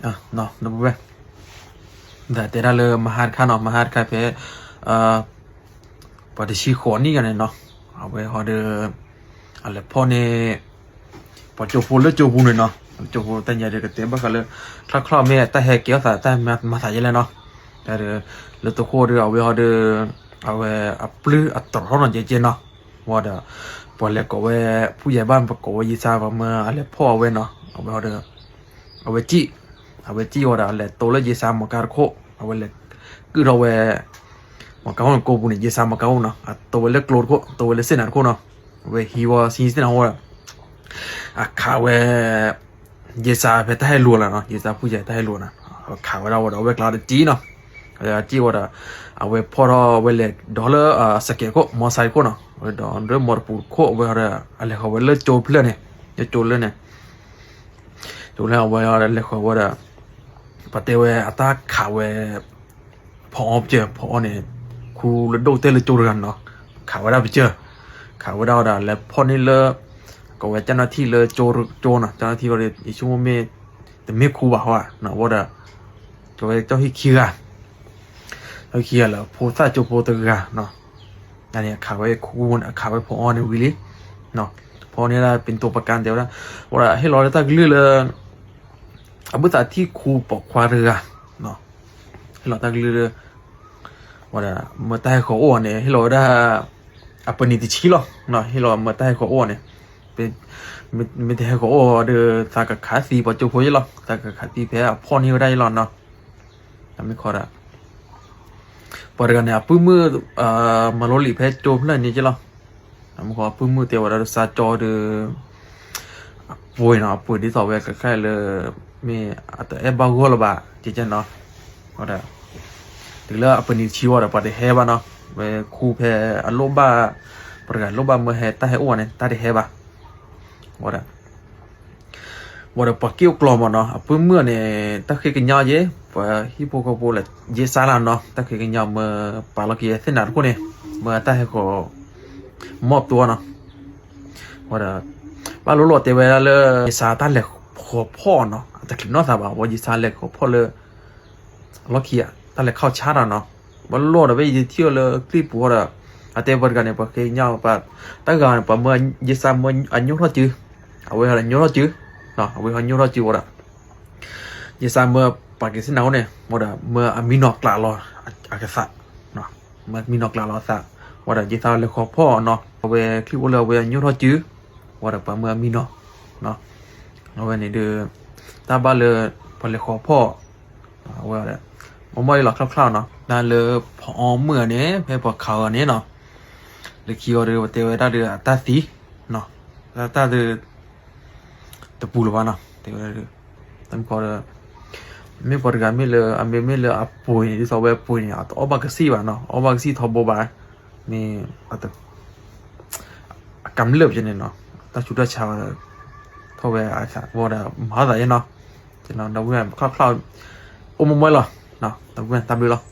ဒီပုၢ်ဝဲၢ်, ဒီးတဲဒၣ်လၢမဟါတခါနီၤ, မဟါတခါဖဲ ပှၤတဆံဃိးနံၣ်ဂၤန့ၣ်နီၤ, အဝဲဟီဒီး အလဲၤဖီၣ်န့ၢ် ပှၤကၠိဖိလၢကၠိပူၤန့ၣ်နီၤ, ကၠိဖိတၢ်ညါဒီးကတဲဘၣ်ဃးလၢ ချီချီမ့ၢ်တၢ်ဟဲကဲထီၣ်သးတၢ်မၤသးယဲလဲၣ်နီၤ, ဒီး လၢတဃိဒီး အဝဲဟီဒီး အဝဲအပျုၢ်အတြီထီၣ်နီၤကဲကဲနီၤ, ဝံၤဒီး ပှၤလဲၤကိးဝဲ ဖူယဲၢ်ဘၣ် ပကိးဝဲယ့စါ ပှၤမၢအလဲၤဖီၣ်အဝဲနီၤ, အဝဲဟီဒီး အဝဲစံၣ်, အဝဲစံၣ်ဝံၤဒီး အလဲၤတိလၢယ့စါမီၤကါတခိၣ်, အဝဲလဲၤကုၢ်ထီၣ်ဝဲ မီၤကါအိၣ်န့ၣ် ကိးပူၤန့ၣ် ယ့စါမီၤကါအိၣ်နီၤ, အတိဝဲလၢကျိတခိၣ်, တိဝဲလၢစ့ၣ်နၤတခိၣ်နီၤ, အဝဲဟံးဝဲဆံစ့ၣ်နၤအဃိဒီး အခးဝဲ ယ့စါဖဲတၢ်ဟဲလိာ်လီၤနီၤ, ယ့စါဖူယဲၢ်တၢ်ဟဲလိာ်နီၤ, အခးဝဲဒၣ်ဝံၤဒီး အဝဲကျါဒီးစံၣ်နီၤ, အစံၣ်ဝံၤဒီး အဝဲဖီၣ်ထီၣ်ဝဲလဲၤဒီးလၢ စကဲးခိၣ် မီၤစါခိၣ်နီၤ, ဝဲဒီးလၢမီၤတပူၤတခိၣ် အဝဲဟီဒီး အလဲၤဃီၤဝဲလၢကၠိဖျၢၣ်န့ၣ်, လၢကၠိလၢန့ၣ် ကၠိလၢအဝဲလဲၤဃီၤဝဲဒီး ပှၤတဲဝဲအတၢ်ခးဝဲ ဖီအီပစၢၤ, ဖီအီန့ၣ် ခူလၢဒိၣ်တဲလၢကၠိတဂၤနီၤ, ခးဝဲဒၣ်ပစၢၤ, ခးဝဲဒၣ်ဝံၤဒီးလဲၤဖီၣ်န့ၢ်လၢ ကိးဝဲကၠၢ်နၢ်ထံၣ်လၢကၠိနီၤ, ကၠၢ်နၢ်ထံၣ်ဝံၤဒီး ယဆိကမိၣ်မ့ၢ် တမ့ၢ်ခူဘၣ်ဟီဧါ, ဝံၤဒီး ကၠီဝဲကၠီဟံၣ်ခံဂၤ, ကၠီဟံၣ်ခံဂၤလၢ ဖိသၣ်ကၠိဖိတဂၤနီၤ, န့ၣ်အခးဝဲခူ အခးဝဲဖီအီန့ၣ်ဝံၤလံ, ဖီအီန့ၣ်ဒၣ် ပ့ၤတိၢ်ပကါတဲဝဲဒၣ်, ဝံၤဒီးဟ့ၣ်လီၤလၢတၢ်ကလုၢ်လၢ အဘုၣ်သးထံၣ်ခူပိာ်ခွါတဂၤ, ဟ့ၣ်လီၤတၢ်ကလုၢ်လၢ ဝံၤဒီး မ့ၢ်တၢ်ဟဲဃီၤအိၣ်အီၤန့ၣ် ဟ့ၣ်လီၤဝဲဒၣ် အပနံၣ်တဆံလီၤ, ဟ့ၣ်လီၤမ့ၢ်တၢ်ဟဲဃီၤအိၣ်အီၤန့ၣ်, မ့ၢ်တဟဲဃီၤအိၣ်ဒီး သးကခးသံပှၤကၠိဖိယဲလီၤ, သးကခးသံဖဲအဖီၣ်န့ၢ်ဝဲဒၣ်ယဲလီၤနီၤ, မ့ၢ်ခီဒီး ပှၤတဂၤန့ၣ် အပုၢ်မုၣ် မၤလိလံာ်ဖဲကၠိဖျၢၣ်န့ၣ်က့လီၤ, မ့ၢ်ခီအပုၢ်မုၣ်တဲဝဲဒၣ်ဒီး စါကၠီဒီး အပှ့ၤနီၤ, အပှ့ၤဒ်သိးဝဲကခါလၢ မ့ၢ်အတအဲၣ်ဘၣ်ဂီၢ်လၢၤဘၣ် ကဲကဲနီၤ, ဝံၤဒီး တုၤလၢအပနံၣ်တဆံဝံၤဒီး ပှၤတဟဲဘၣ်နီၤ, ဝဲခူဖဲအလိၣ်ဘၣ်, ပှၤတဂၤလိၣ်ဘၣ်မၢဟဲတၢ်ဟဲအိၣ်အီၤန့ၣ် တၢ်တဟဲဘၣ်, ဝံၤဒီး ဝံၤဒီးပှၤက့ၣ်အိၣ်ကျီမးနီၤ, အပုၢ်မုၣ်န့ၣ် တၢ်ဃ့ကညးယဲ, ပှၤဟံၣ်ဖိဃီဖိလၢ ယ့စါလၢနီၤ, တၢ်ဃ့ကညးမၢပာ်လီၤက့ၤသ့ၣ်နၤတခိၣ်န့ၣ်, မၢတၢ်ဟဲဃီၤ မီၢ်ပတူၢ်နီၤ, ဝံၤဒီး ဘၣ်လိၣ်လိၣ်တဲဝဲဒၣ်လၢ ယ့စါတၢ်လဲၤဃီၤဖီၣ်နီၤ, အတချုးနီၢ်သးဘၣ်, ဝံၤယ့စါလဲၤဃီၤဖီၣ်လၢ အလီၢ်ခံ တၢ်လဲၤခီၣ်ဆါတၢ်နီၤ, ဘၣ်လိၣ်လိၣ်ဒီး ဖဲယထံၣ်အီၤလၢကျံၢ်ပူၤဒီး အတဲပှၤတဂၤန့ၣ် ပှၤဃ့ကညးပှၤ တၢ်ဂၤန့ၣ် ပှၤမၢ ယ့စါမၢအညိၣ်ထီၣ်စု, အဝဲဟီဒီးညိၣ်ထီၣ်စု, အဝဲဟီညိၣ်ထီၣ်စုဝံၤဒီး ယ့စါမၢပာ်က့ၤသ့ၣ်နၤအိၣ်န့ၣ် ဝံၤဒီးမၢအမံနီၤကျးလီၤအကသး, မၢမံနီၤကျးလီၤအသး, ဝံၤဒီးယ့စါလဲၤဃီၤဖီၣ်နီၤ, အဝဲချံၣ်အိၣ်လၢအဝဲအညိၣ်ထီၣ်စု, ဝံၤဒီးပှၤမၢအမံနီၤ, အဝဲန့ၣ်ဒီး တၢ်ဘၣ်လၢ ပှၤလဲၤဃီၤဖီၣ် အဝဲ မ့ၢ်မ့ၢ်လီၤ ခီၣ်ခီၣ်နီၤ, တၢ်လၢဖီအီမုၢ်အီၤန့ၣ် ဖဲပှၤခးအီၤန့ၣ်နီၤ, လၢခံအီၤဒီး ပတဲဝဲဒၣ်ဒီးအတၢ်သံ, တၢ်တၢ်ဒီး တပူၤလၢၤဘၣ်နီၤ, တဲဝဲဒၣ်ဒီး တမ့ၢ်ကီဒီး မ့ၢ်ပှၤတဂၤမ့ၢ်လၢ အမ့ၢ်မ့ၢ်လၢအပှ့ၤန့ၣ် ဒ်သိးဝဲအပှ့ၤန့ၣ် အတအီၣ်ဘၣ်ကသံၣ်ဘၣ်နီၤ, အီၣ်ဘၣ်ကသံၣ်ထီဘိဘၣ်, မ့ၢ် အကမျၢၢ်ပန့ၣ်နီၤ, တၢ်ဆူးတၢ်ဆါ ထီၣ်ဝဲအသးဝံၤဒီး မၤအသးယဲနီၤ, ဒီပုၢ်ဝဲၢ် ခီၣ်ခီၣ် အိၣ်မ့ၢ်မ့ၢ်လီၤ, ဒီပုၢ်ဝဲၢ် တၢ်ဘျုးလီၤ.